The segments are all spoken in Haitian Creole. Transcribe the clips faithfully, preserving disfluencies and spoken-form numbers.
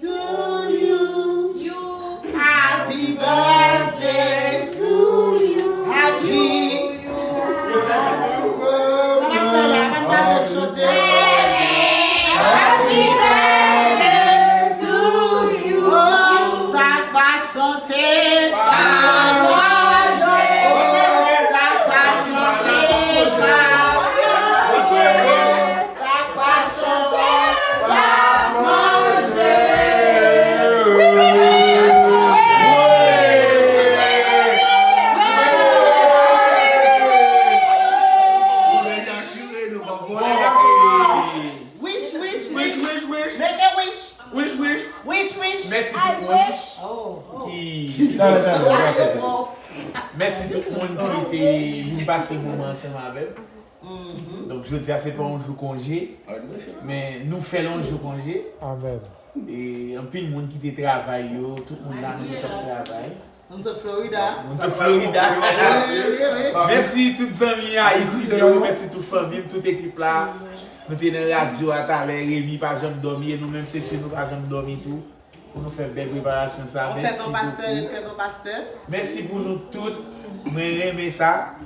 To you. You. Happy birthday to you. Happy. Sa n ap fè la, pa n pa konn chante. Happy birthday to you. Sa k pa chante, pa manje. Sa k pa chante, pa manje. Sa k pa chante, pa manje. Wish, wish, wish. Wish, wish, wish. Make a wish. Wish, wish. Wish, wish. Mèsi tout moun ki, mèsi tout moun ki te vin pase moman ansanm avè m. Donk, jodi a, se pa yon jou konje, men nou fè l yon jou konje. Amèn. E anpil moun ki te travay yo, tout moun la, nou tout ap travay. Moun sot Florida. Moun sot Florida. Wi, wi, wi. Mèsi tout zanmi Ayiti, mwen remèsye tout fanmi m, tout ekip la. Nou te nan radyo a talè, Remy pa janm dòmi, e nou menm se sou nou pa janm dòmi tou. Pou nou fè bèl preparasyon sa. Mèsi bokou. Mèsi pou nou tout. Mwen renmen sa.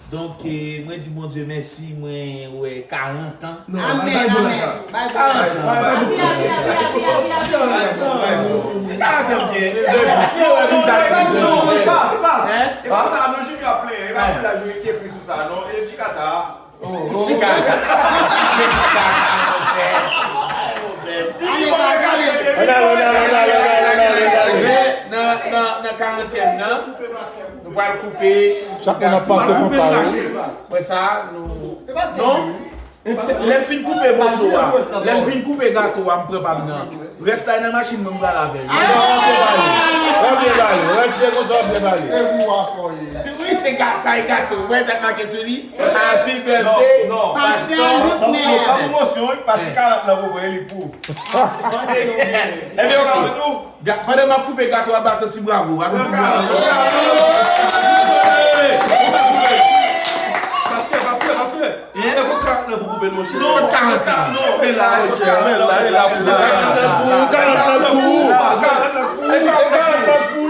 Donk, eh, mwen di Bondye mèsi, mwen wè karant an. Amèn, amèn. Karant an. Karant an byen. Se wè vizaj li. Pas, pas. E pa sa, non, Junior ap plenyen. E pa pou laj ou ki ekri sou sa, non. E Chikata. Chikata. Chikata, monchè. Nan, nan, nan karantyèm nan, nou pral koupe. Chak moun ap pase pou pa yo. Apre sa, nou, non? Lè m fin koupe moso a, lè m fin koupe gato a, m pran pa m nan. Rès la nan machin mwen, m pral avè l. W ap byen pale, w ap byen pale, w ap byen pale. Wi, se ga-, sa e gato. Wè sa k make sou li? Happy birthday, Pastor. Ban m pwomosyon, wi. Pati karant lan, poko, e li pou. Ebyen, ok. Ga-, pandan m ap koupe gato a, bat yon ti bravo, bat yon ti bravo. Pastè, pastè, pastè. Hein? E pou karant lan pou koupe l, monchè. Non, karant lan. Non, e la, monchè. Men la, e la pou karant lan pou, karant lan pou. Karant lan pou. Karant lan pou.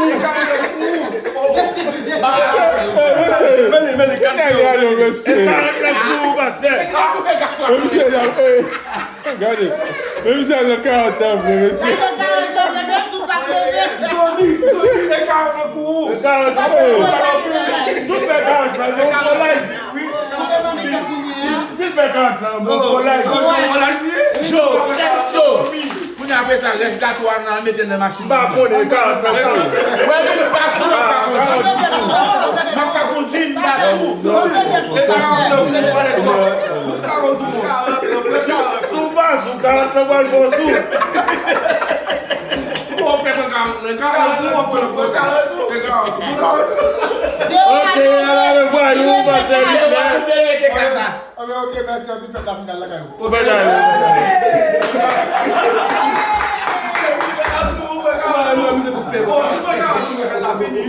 Men li, men li, gade yo, mesye. Karant lan pou, pastè. Mesye, gade. Men misye al nan karant lan vre, mesye. Joli, joli, e karant lan pou ou. E karant lan pou ou. Si w pè karant lan, bon, fò laj. Si, si l pè karant lan, bon, fò laj. Jo, jo. Kounye a, apre sa, rès gato a nan, mete l nan machin. M pa konnen, e karant lan pou ou. Wè, li pa sou, m ap ka kondwi. M ap ka kondwi, m pa sou. E karant lan pou ou, karant lan pou ou. Si w pa sou, karant lan pral fè w sou. Ou pèsonn karant lan, karant lan pou ou, karant lan pou ou. Ok, a la revwa, yon pase lit la. Anben, ok, mèsi anpil, fèt la fini al lakay ou. Ou pa dale. Bon, si mwen ka fini, fèt la fini.